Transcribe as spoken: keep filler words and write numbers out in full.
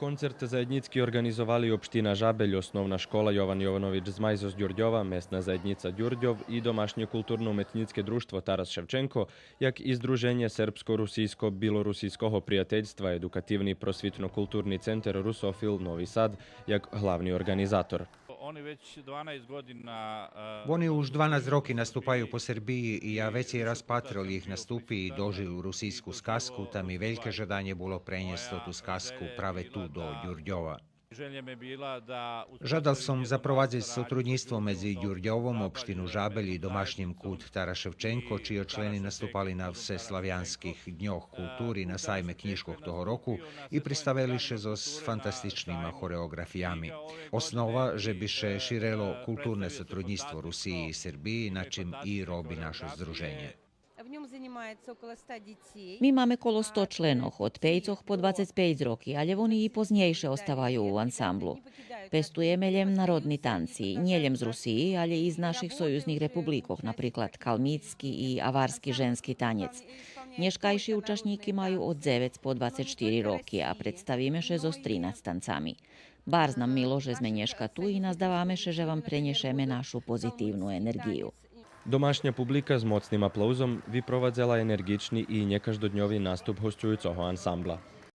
Концерт заєднїцки орґанизовали Општина Жабель, Основна школа Йован Йованович Змай зоз Дюрдьова, Месна заєднїца Дюрдьов и Домашнє културно-уметнїцке дружтво Тарас Шевченко, як и Здруженє сербско-русийско-билорусийского приятельства, Едукативни просвитно-културни центер Русофил Нови Сад, як главни орґанизатор. Oni već dvanaest godina, e, Вони уж дванасц роки наступаю по Сербиї и я вецей раз патрел їх наступи и дожил русийску сказку, та ми вельке жаданє було пренєсц тоту сказку праве ту до Дюрдьова. Želja mi je bila da u Жадал сом запровадзиц сотруднїцтво медзи Дюрдьовом, Општину Жабель и Домашнїм кут Тарас Шевченко, чийо члени наступали на Всеславянских дньох култури на сайме кнїжкох того року и представели ше зоз фантастичнима хореоґрафиями. Основа же би ше ширело културне сотруднїцтво Русиї и Сербиї, на чим и роби нашо здруженє. В ньому занимається около ста дітей. Ми маме коло сто членох, од пейцох по двацец пейц роки, алє вони и познєйше оставаю у ансамблу. Пестуєме лєм народни танци, нє лєм з Русиї, алє и з наших союзних републикох, наприклад калмицки и аварски женски танєц. Нєшкайши учашнїки маю од дзевец по двацец штири роки, а представиме ше зоз тринац танцами. Барз нам мило же зме нєшка ту и наздаваме ше же вам пренєшеме нашу позитивну енерґию. Домашня публика з моцним аплаузом випровадзела енерґични и нєкаждодньови наступ госцююцого ансамбла.